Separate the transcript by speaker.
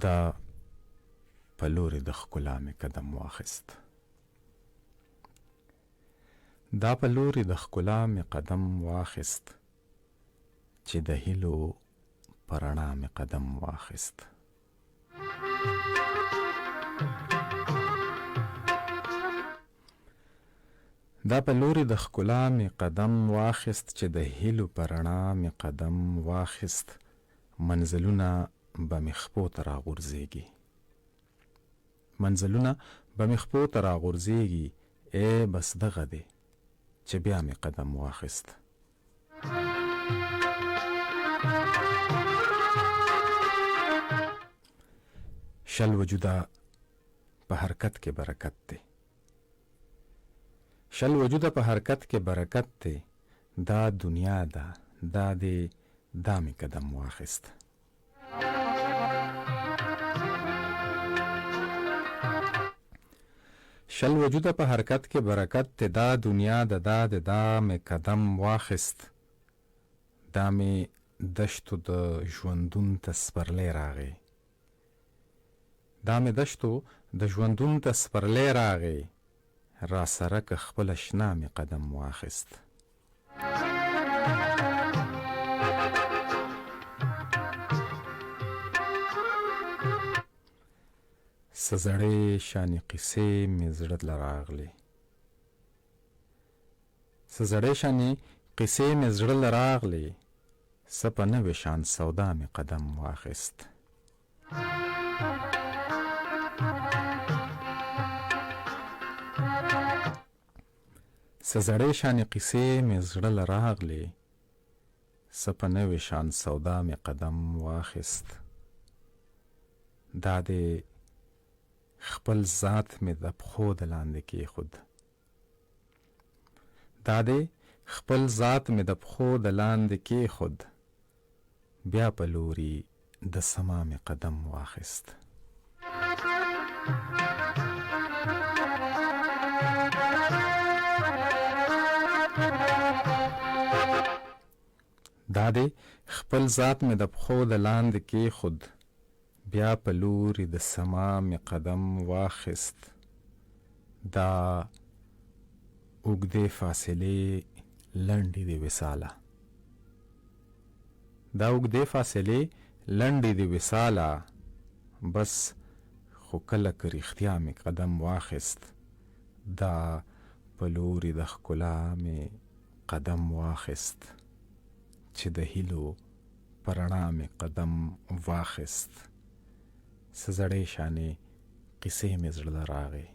Speaker 1: دا په لورې د ښکلا مې قدم واخیست. دا په لورې د ښکلا مې قدم واخیست چې د هیلو په رڼا مې قدم واخیست. دا په لورې د ښکلا مې قدم واخیست چې د هیلو په رڼا مې قدم واخیست منزلونه به مې خپو ته راغورځېږي منزلونه به مې خپو ته راغورځېږي ای بس دغه دی چې بیا مې قدم واخیست. شل وجوده په حرکت کې برکت دی شل وجوده په حرکت کې برکت دی دا دنیا ده دا دی دا مې قدم واخیست. شل وجوده په حرکت کې برکت دی دا دنیا ده دا دی دا مې قدم واخیست دا مې دشتو د ژوندون ته سپرلی راغی دا مې دشتو د ژوندون ته سپرلی راغی راسره که خپله شنا مې قدم واخیست. څه زړې شانې قیصې مې زړه له راغلې څه زړې شانې قیصې مې زړه له راغلې څه په نوې شان سودا مې قدم واخیست. څه زړې شانې قیصې مې زړه له راغلې څه په نوې شان سودا مې قدم واخیست دا دې خپل ذات مې د پښو د لاندې کېښود دا دې خپل ذات مې د پښو د لاندې کېښود بیا په لوري د سما مې قدم واخیست. دا دی خپل ذات مې د پښو د لاندې کېښود بیا په لوري د سما مې قدم واخیست دا اوږدې فاصلې لنډې دي وصاله دا اوږدې فاصلې لنډې دي وصاله بس خو کله که رښتیا مې قدم واخیست دا په لوري د ښکلا مې قدم واخیست چې د هیلو په رڼا مې قدم واخیست څه زړې شانې قیصې مې زړه له راغې.